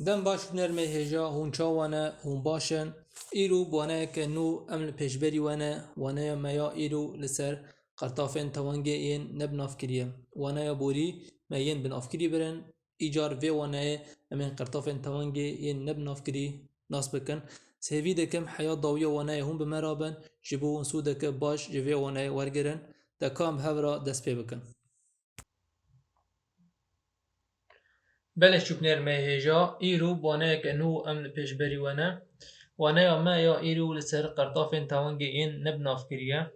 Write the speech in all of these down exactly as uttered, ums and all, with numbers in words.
Dem baş, hunermê hêja, hûn çawa ne? Hûn baş in? Îro bi waneyeke nû em li pêşberî we ne. Waneya me ya îro li ser qertafên tewangê yên nebinavkirî ye. Waneya borî me yên binavkirî birin. Îcar vê waneyê em ên qertafên tewangê yên nebinavkirî nas bikin. Sêvî dikim heya dawiya waneyê hûn bi me re bin, ji bo hûn sûdeke baş ji vê waneyê wergirin. De ka em bi hev re dest pê bikin. Belê şûbner me hêja, îro bi waneyeke nû em li pêşberî we ne. Waneya me ya îro li ser qertafên tewangê yên nebinavkirî ye.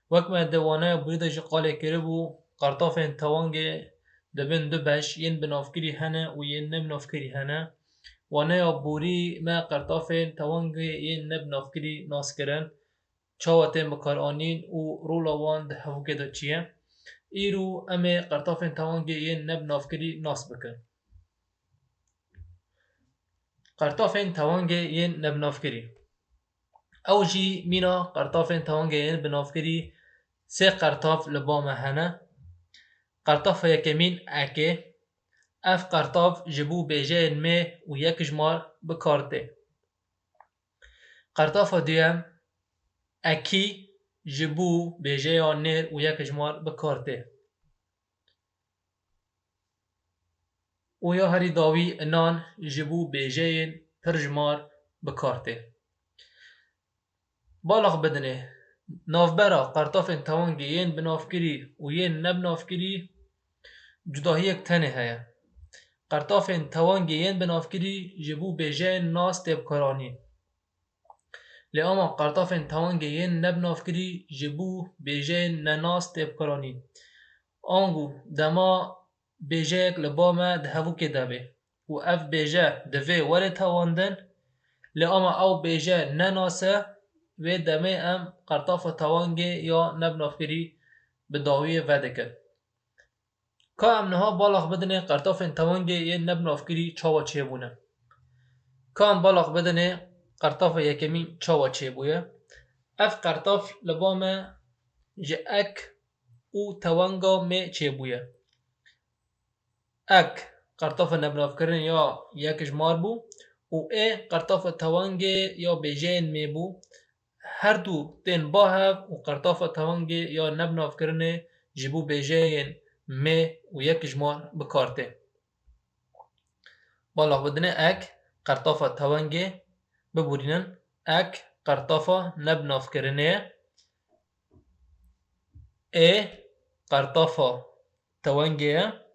Wek me di waneya borî de jî qalê kiribû, qertafên tewangê di bin du beş, yên binavkirî hene û yên nebinavkirî hene. Waneya borî me qertafên tewangê yên nebinavkirî nas kirin, çawa tên bikaranîn û rola wan di hevokê de çi ye. Îro em ê qertafên tewangê yên nebinavkirî nas bikin. Qertafên tewangê yên nebinavkirî. Ew jî mîna qertafên tewangê yên binavkirî sê qertaf li ba me hene. Qertafa yekemîn ek e. Ev qertaf ji bo bêjeyên mê û yekjmar bi kar tê. Qertafa duyem ekî ji bo bêjeya nêr û yekjmar bi kar tê. Û ya herî dawî nan ji bo bêjeyên pirjmar bi kar tê. Balax bidinê, navbera qertafên tewangê yên binavkirî û yên nebinavkirî cudahiyek tenê heye. Qertafên tewangê yên binavkirî ji bo bêjeyên nas tê bikaranîn. Lê ama qertafên tewangê yên nebinavkirî ji bo bêjeyên nenas tê bikaranîn. Ango dema bêjeyek li ba me di hevokê de be û ev bêje divê were tewandin, lê ama ew bêje nenas e, wê demê em qertafa tewangê ya nebinavkirî bi dawiyê vedikin. Ka em niha balax bidinê qertafên tewangê yên nebinavkirî çawa çêbûne? Ka em balax bidinê qertafa yekemîn çawa çêbûye? Ev qertaf li ba me ji ek û tewanga mê çêbûye. Ek qertafa nebinavkirinê ya yekjmar bû û ê qertafa tewangê ya bêjeyên mê bû. Her du tên ba hev û qertafa tewangê ya nebinavkirinê ji bo bêjeyên mê û yekjmar bi kar tê. Balax bidinê ek qertafa tewangê, biborînin, ek qertafa nebinavkirinê ye. Ê qertafa tewangê ye.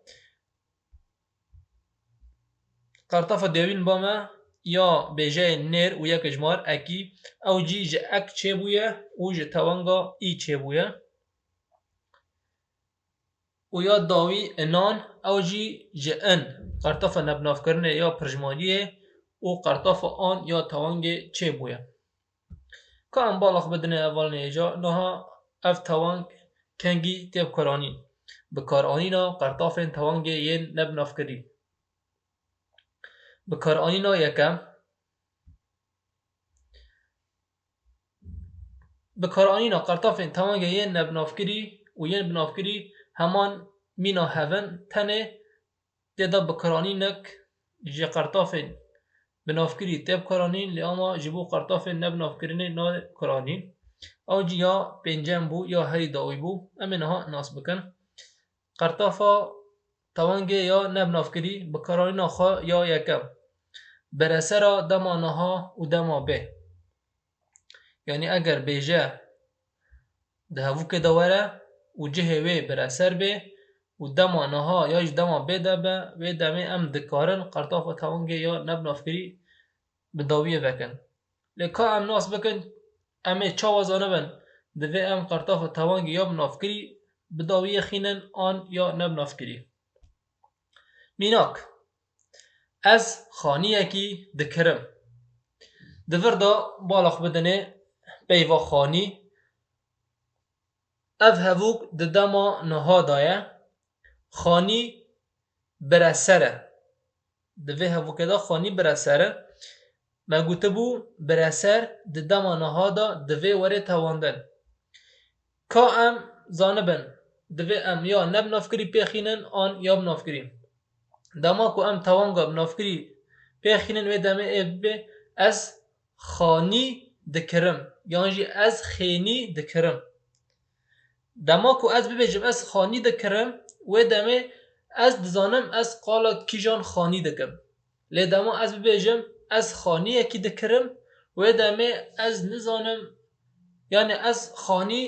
Qertafa dewîn ba me ya bêjeyên nêr û yekjmar ekî, ew jî ji ek çêbûye û ji tewanga î çêbûye. Û ya dawî inan, ew jî ji in, qertafa nebinavkirinê ya pirjmariyê û qertafa an ya tewangê çêbûye. Ka em balax bidinê hevalên hêja, niha ev tewang kengî tê bikaranîn? Bikaranîna qertafên tewangê yên nebinavkirî. Bikaranîna yekem. Bikaranîna qertafên tewangê yên nebinavkirî û yên binavkirî heman mîna hev in, tenê tê de bikaranînek ji qertafên binavkirî tê bikaranîn, lê ama ji bo qertafên nebinavkirinê nayê bikaranîn. Ew jî ya pêncem bû, ya herî dawî bû. Em ê niha nas bikin. Qertafa tewangê ya nebinavkirî, bikaranîna xwe ya yekem. Beresera dema niha û dema bê. Yanî eger bêje di hevûkê de were û cihê wê bireser bê û dema niha ya jî dema bê de be, wê demê em dikarin qertafa tewangê ya nebinavkirî bi dawiyê vekin. Lê ka em nas bikin, em ê çawa zanibin, divê em qertafa tewangê ya binavkirî bi dawiyê xînin an ya nebinavkirî? Mînak, ez xaniyekî dikirim. Di vir de balax bidinê peyva xanî. Ev hevûk di dema niha de ye. Xanî bireser e. Di vê hevûkê de xanî bireser e. Me gotibû, bireser di dema niha de divê were tewandin. Ka em zanibin, divê em ya nebinavkirî pêxînin an ya binavkirî. Dema ku em tewanga binavkirî Pêxînin wê demê ê bibe ez xanî dikirim, yan jî ez xênî dikirim. Dema ku ez bibêjim ez xanî dikirim, wê demê ez dizanim ez qala kîjan xanî dikim. Lê dema ez bibêjim ez xaniyekî dikirim, wê demê ez nizanim, yani ez xanî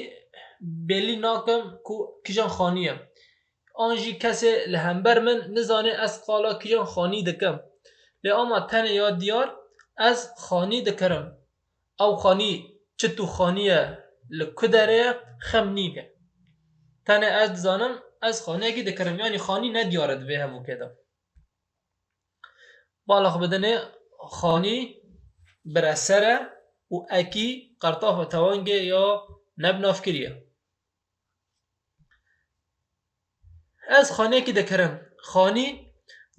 belî nakim ku kîjan xanî ye. An jî kesê li hember min nizane ez qala kîjan xanî dikim. Lê ama tenê ya diyar ez xanî dikirim. Ew xanî çi tu xanî ye, li ku derê ye, xem nîne. Tenê ez dizanim ez xaniyekî dikirim. Yanî xanî nediyar e di vê hevokê de. Bala xwe bidinê xanî bireser e û ekî qertafa tewangê ya nebnavkirî ye. Ez xaniyekî dikirim. Xanî,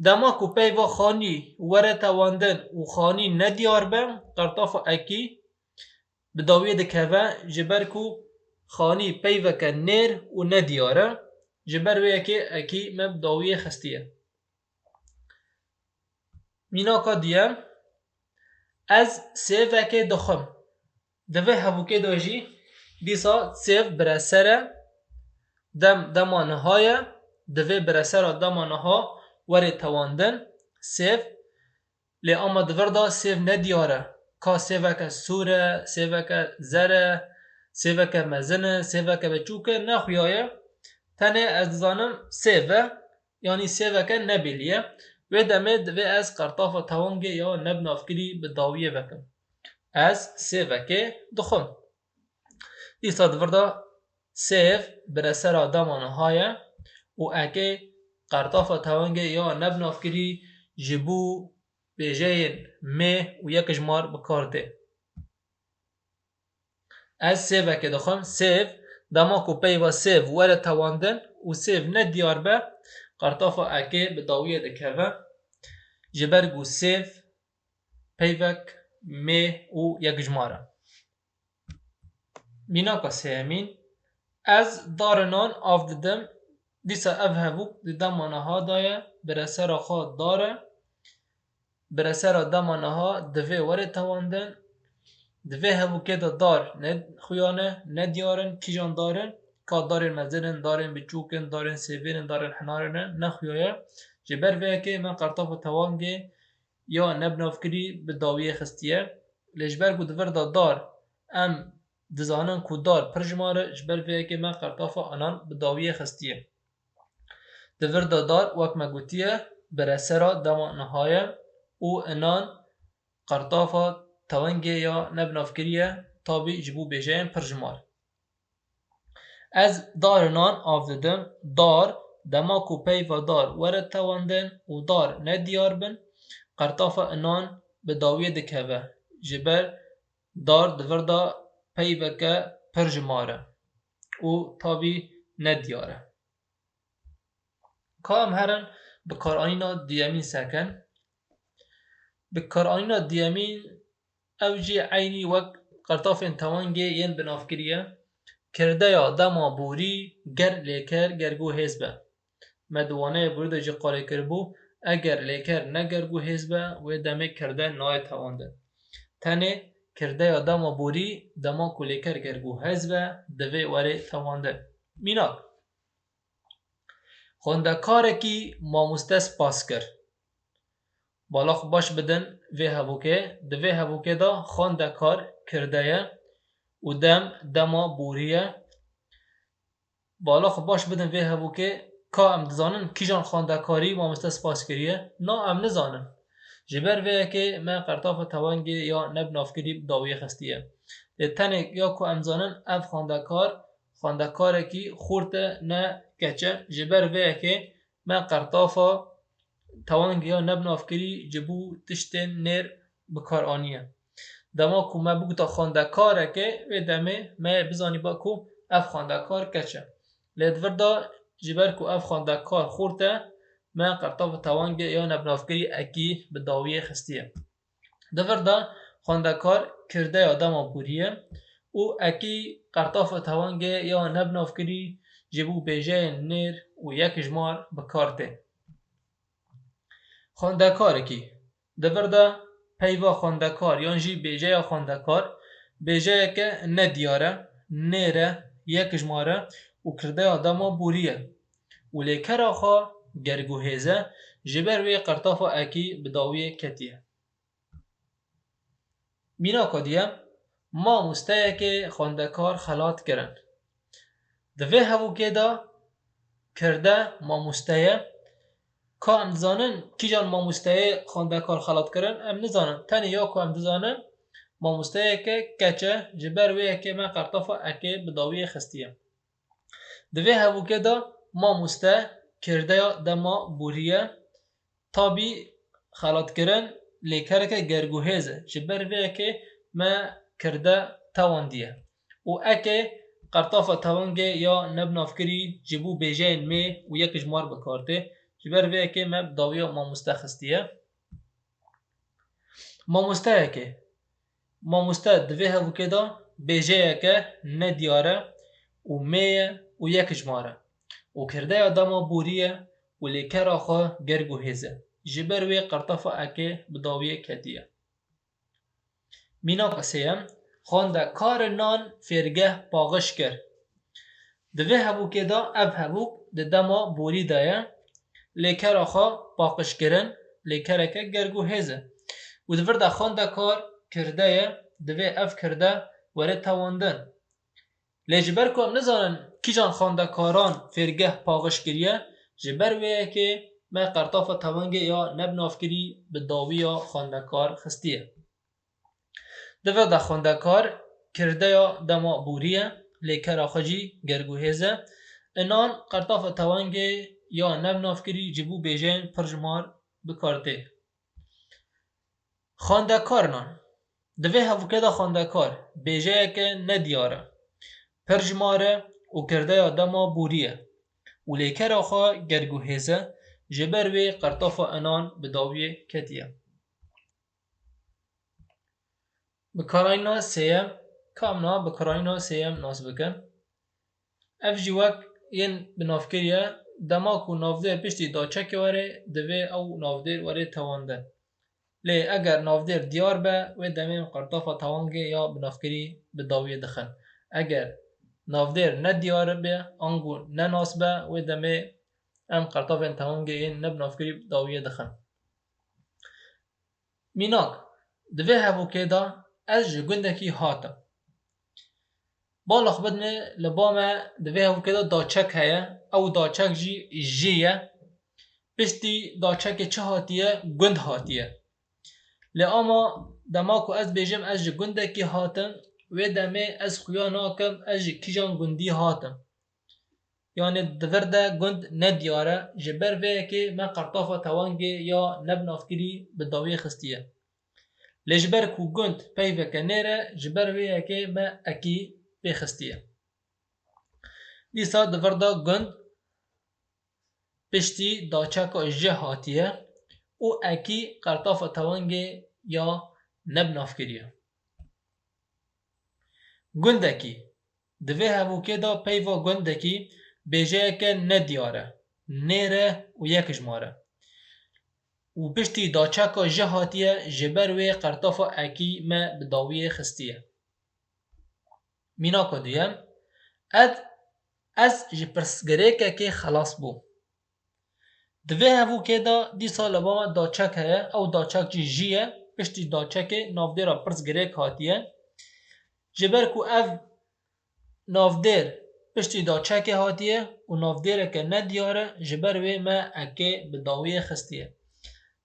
dema ku peyva xanî were tewandin û xanî nediyar be, qertafa ekî bi dawiyê dikeve, ji ber ku xanî peyveke nêr û nediyar e. Ji ber wê yekê ekî me bi dawiyê xistiye. Mînaka duyem, ez sêvekê dixwim. Di vê hevokê de jî dîsa sêv bireser e, dem dema niha ye, divê biresera dema niha were tewandin, sêv. Lê ama di vir de sêv nediyar e. Ka sêveke sor e, sêveke zer e, sêveke mezin e, sêveke biçûk e, nexuya ye. Tenê ez dizanim sêv e. Yanî sêveke nebêlî ye. Wê demê divê ez qertafa tewangê ya nebnavkirî bi dawiyê vekim. Ez sêvekê dixwim. Dîsa di vir de sêv biresera dema niha ye û ekê qertafa tewangê ya nebnavkirî ji bo bêjeyên mê û yekjimar bi kar tê. Ez sêvekê dixwim. Sêv, dema ku peyva sêv were tewandin û sêv nediyar be, qertafa ekê bi dawiyê dikeve. Ji ber ku sêv peyvek mê û yekjimar e. Mînaka sêyemîn, ez darinan av didim. Dîsa ev hevok di dema niha de ye, biresera xwe dar e. Biresera dema niha divê were tewandin. Di vê hevokê de dar ne xuya ne, ne diyar in, kîjan dar in, ka darên mezin in, darên biçûk in, darên sêvên in, darên hinarên in, ne xuya ye. Ji ber vê yekê me qertafa tewangê ya nebnavkirî bi dawiyê xistiye. Lê ji ber ku di vir de dar em dizanin ku dar pir jimar e, ji ber vê yekê me qertafa inan bi dawiyê xistiye. Di vir de dar, wek me gotiye, biresera dema niha ye û inan qertafa tewengê ya nebnavkirî ye, tabî ji bo bêjeyên pirjimar. Ez dar û nan av didim, dar, dema ku peyva dar were tewandin û dar nediyar bin, qertafa inan bi dawiyê dikeve, ji ber dar di vir de peyveke pirjimar e û tabî nediyar e. Ka em herin bi karanîna duyemîn sekin. Bi karanîna duyemîn ew jî eynî wek qertafên tewengê yên binavkirî ye. Kirdeya dema borî ger lêker gergo hêz be. Me di waneyê borî de jî qalê kiribû, eger lêker ne gergo hêz be, wê demê kirde nayê tewandin. Tenê kirdeya dema borî, dema ku lêker gergo hêz be, divê were tewandin. Mînak. Xwendekarekî mamoste spas kir. Bala xwe baş bidin vê hevokê. Di vê hevokê de xwendekar kirde ye û dem dema borî ye. Bala xwe baş bidin vê hevokê. Ka em dizanin kîjan xwendekarî mamoste spas kiriye? Na, em nizanin. Ji ber vê yekê me qertafa tewengê ya nebnavkirî bi dawiyê xistiye. Lê tenê ya ku em zanin ev xwendekar, xwendekarekî xurt e, ne keç e. Ji ber vê yekê me qertafa tewengê ya nebnavkirî ji bo tiştên nêr bi kar aniye. Dema ku me bigota xwendekareke, wê demê me bizanîba ku ev xwendekar keç e. Lê di vir de ji ber ku ev xwendekar xurt e, me qertafa tewengê ya nebnavkirî ekî bi dawiyê xistiye. Di vir de xwendekar kirdeya dema borî ye û ekî qertafa tewengê ya nebnavkirî ji bo bêjeyên nêr û yekjimar bi kar tê. Xwendekarekî. Di vir de peyva xwendekar yan jî bêjeya xwendekar bêjeyeke nediyar e, nêr e, yekjmar e û kirdeya dema borî ye û lêkera xwe gerg û hêz e, ji ber wê qertafa ekî bi dawiyê ketiye. Mînaka duyem, mamosteyekê xwendekar xelat kirin. Di vê hevokê de kirde mamoste ye. Ka em dizanin kîjan mamosteyê xwendekar xelat kirin, em nizanin. Tenê ya ku em dizanin, mamosteyeke keç e, ji ber wê yekê me qertafa ekê bi dawiyê xistiye. Di vê hevokê de mamoste kirdeya dema borî ye. Tabî xelatkirin lêkereke gerguhêz e. Ji ber vê yekê me kirde tewandiye. Û ekê qertafa tewangê ya nebnavkirî ji bo bêjeyên mê û yekjmar bi kar tê. Ji ber vê yekê me bi dawiya mamoste xistiye. Mamosteyekê. Mamoste di vê hevokê de bêjeyeke nediyar e û mê ye û yekjmar e. Û kirdeya dema borî ye û lêkera xwe gerg û hêz e. Ji ber wê qertafa ekê bi dawiyê ketiye. Mînaka sêyem, xwendekar nan fêrgeh paxiş kir. Di vê hevokê de ev hevok di dema borî de ye. Lêkera xwe paqijkirin lêkereke gerguhêz e. Û di vir de xwendekar kirde ye, divê ev kirde were tewandin. Lê ji ber ku em nizanin kîjan xwendekaran fêrgeh paxiş kiriye, ji ber wê yekê me qertafa tewangê ya nebnavkirî bi dawiya xwendekar xistiye. Di vir de xwendekar kirdeya dema borî ye, lêkera xwe jî gerguhêz e. Inan qertafa tewangê ya nebnavkirî ji bo bêjeyên pirjimar bi kar tê. Xwendekar nan. Di vê hevokê de xwendekar bêjeyeke nediyar e, pirjimar e û kirdeya dema borî ye û lêkera xwe gerguhêz e, ji ber wê qertafa inan bi dawiyê ketiye. Bikarayîna sêyem, ka em niha bikarayîna sêyem nas bikin. Ev jî wek yên binavkirî ye, dema ku navdêr piştî daçekê were, divê ew navdêr were tewandin. Lê eger navdêr diyar be, wê demê em qertafa tewangê ya binavkirî bi dawiyê dixin. Eger navdêr nediyar be, ango nenas be, wê demê em qertafên tewangê yên nebinavkirî bi dawiyê dixin. Mînak, di vê hevokê de ez ji gundekî hatim. Bala xwe bidinê, li ba me di vê hevokê de daçek heye, ew daçek jî ji ye. Piştî daçekê çi hatiye? Gund hatiye. Lê ama dema ku ez bêjim ez ji gundekî hatim, wê demê ez xuya nakim ez ji kîjan gundî hatim. Yanî di vir de gund nediyar e, ji ber vê yekê me qertafa tewangê ya nebnavkirî bi dawiyê xistiye. Lê ji ber ku gund peyveke nêr e, ji ber vê yekê me ekî pê xistiye. Dîsa di vir de gund piştî daçeka ji hatiye û ekî qertafa tewangê ya nebnavkirî ye. Gundekî. Di vê hevokê de peyva gundekî bêjeyeke nediyar e, nêr e û yekjmar e. Û piştî daçeka ji hatiye, ji ber wê qertafa ekî me bi dawiyê xistiye. Mînaka duyem, ed, ez ji pirsgirêkekê xelas bûm. Di vê hevokê de dîsa li ba me daçek heye, ew daçek jî ji ye, piştî daçekê navdêra pirsgirêk hatiye. Ji ber ku ev navdêr piştî daçekê hatiye û navdêreke nediyar e, ji ber wê me ekê bi dawiyê xistiye.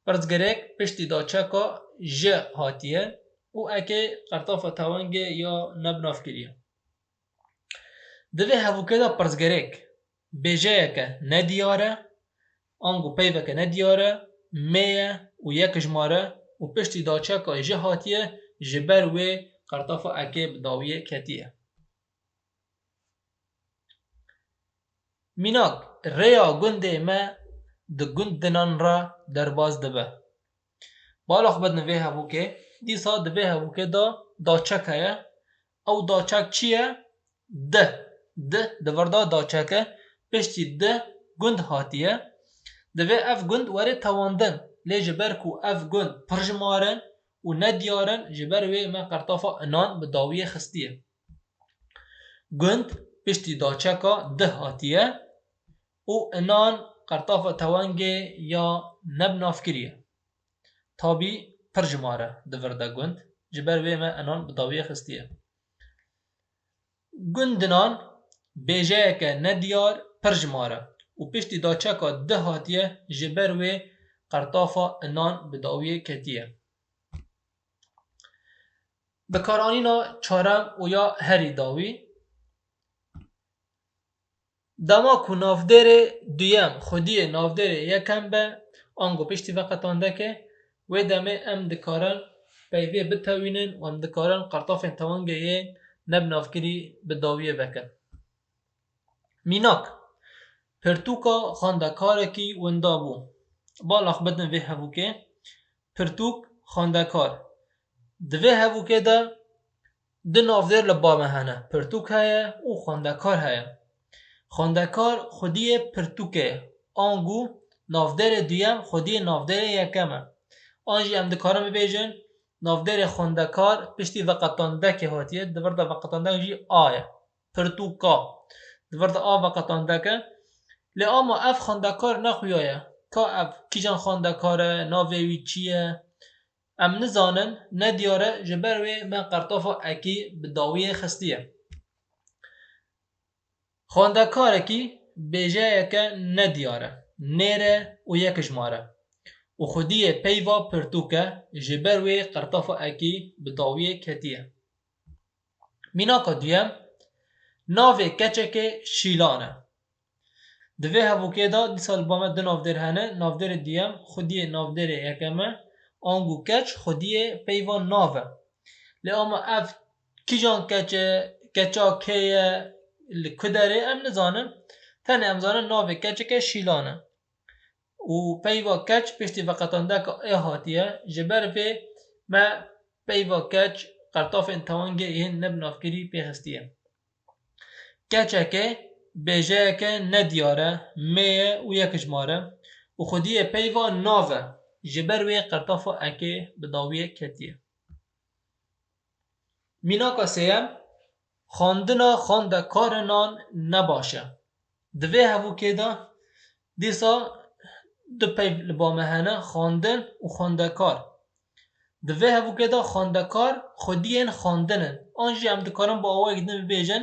Pirsgirêk piştî daçeka ji hatiye û ekê qertafa tewangê ya nebnavkirî ye. Di vê hevokê de pirsgirêk bêjeyeke nediyar e, ango peyveke nediyar e, mê ye û yekjmar e û piştî daçeka ji hatiye, ji ber wê qertafa ekê bi dawiyê ketiye. Mînak, rêya gundê me di gundinan re derbas dibe. Bala xwe bidin vê hevokê. Dîsa di vê hevokê de daçek heye. Ew daçek çi ye? Di. Di, di vir de daçek e. Piştî di gund hatiye. Divê ev gund were tewandin. lê ji ber ku ev gund pir jimar in û nediyar in, ji ber wê me qertafa inan bi dawiyê xistiye. Gund piştî daçeka di hatiye û inan qertafa tewengê ya nebnavkirî ye. Tabî pir jimar e di vir de gund. Ji ber wê me inan bi dawiyê xistiye. Gund inan bêjeyeke nediyar pir jimar e û piştî daçeka di hatiye, ji ber wê qertafa inan bi dawiyê ketiye. Bikaranîna çarem û ya herî dawî. Dema ku navdêrê duyem xwediyê navdêrê yekem be, ango piştî veqetandeke, wê demê em dikarin peyvê bitewînin û em dikarin qertafên tewengê yên nebnavkirî bi dawiyê vekin. Mînak, pirtûka xwendekarekî winda bû. Balax bidin vê hevûkê. Pirtûk, xwendekar. Di vê hevûkê de du navdêr li ba me hene. Pirtûk heye û xwendekar heye. Xwendekar xwediyê pirtûkê ye. Ango navdêrê duyem xwediyê navdêrê yekem e. An jî em dikarin bibêjin, navdêrê xwendekar piştî veqetandekê hatiye, di vir de veqetandek jî a ye. Pirtûka. Di vir de a veqetandek e. Lê ama ev xwendekar ne xuya ye. Ka ev kîjan xwendekar e, navê wî çi ye? Em nizanin, nediyar e, ji ber wê me qertafa ekî bi dawiyê xistiye. Xwendekarekî bêjeyeke nediyar e, nêr e û yekjimar e û xwediyê peyva pirtûk e, ji ber wê qertafa ekî bi dawiyê ketiye. Mînaka duyem, navê keçekê Şîlan e. Di vê hevûkê de dîsa li ba me du navdêr hene. Navdêrê duyem xwediyê navdêrê yekem e. Ango keç xwediyê peyva nav e. Lê ama ev kîjan keç e, keça kê ye, li ku derê, em nizanin. Tenê em zanin navê keçeke Şîlan e. Û peyva keç piştî veqetandeka ê hatiye, ji ber vê me peyva keç qertafên tewengê yên nebnavkirî pê xistiye. Keçeke bêjeyeke nediyar e, mê ye û yekjimar e û xwediyê peyva nav e, ji ber wê qertafa ekê bi dawiyê ketiye. Mînaka sêyem, xwendina xwendekarinan ne baş e. Di vê hevûkê de dîsa du peyv li ba me hene, xwendin û xwendekar. Di vê hevûkê de xwendekar xwediyên xwendin in. An jî em dikarin bi awayek din bibêjin,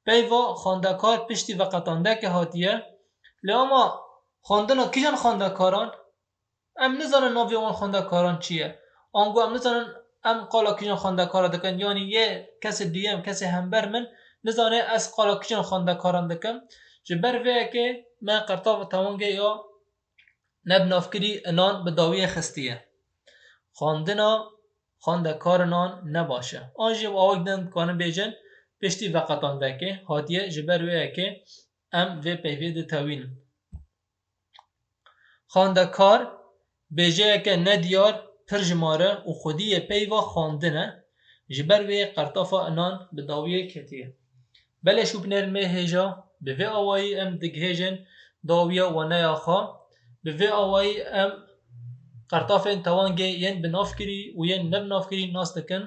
peyva xwendekar piştî veqetandekê hatiye. Lê ama xwendina kîjan xwendekaran? Em nizanin navê wan xwendekaran çi ye. Ango em nizanin em qala kîjan xwendekara dikin. Yanî yê kesê duyem, kesê hember min nizane ez qala kîjan xwendekaran dikim. Ji ber vê yekê me qertafa tewengê ya nebnavkirî inan bi dawiyê xistiye. Xwendina xwendekarinan ne baş e. An jî bi awayek din dikarin bêjin piştî veqetandekê hatiye, ji ber wê yekê em vê peyvê ditewînin. Xwendekar bêjeyeke nediyar pir jimar e û xwediyê peyva xwendin e, ji ber wê qertafa inan bi dawiyê ketiye. Belê şûbnermê hêja, bi vê awayî em digihêjin dawiya waneya xwe, bi vê awayî em qertafên tewangê yên binavkirî û yên nebinavkirî nas dikin.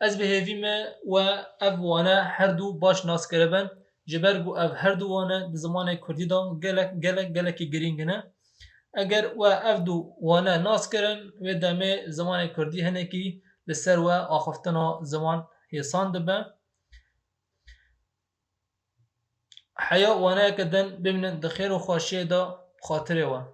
Ez bi hêvî me we ev wane her du baş nas kiribin. Ji ber ku ev her du wane di zimanê kurdî de gelek, gelek, gelekî girîng ne. Eger we ev du wane nas kirin, wê demê zimanê kurdî hinekî li ser we axiftina ziman hêsan dibe. Heya waneyeke din bimînin di xêr û xweşiyê de, bi xatirê we.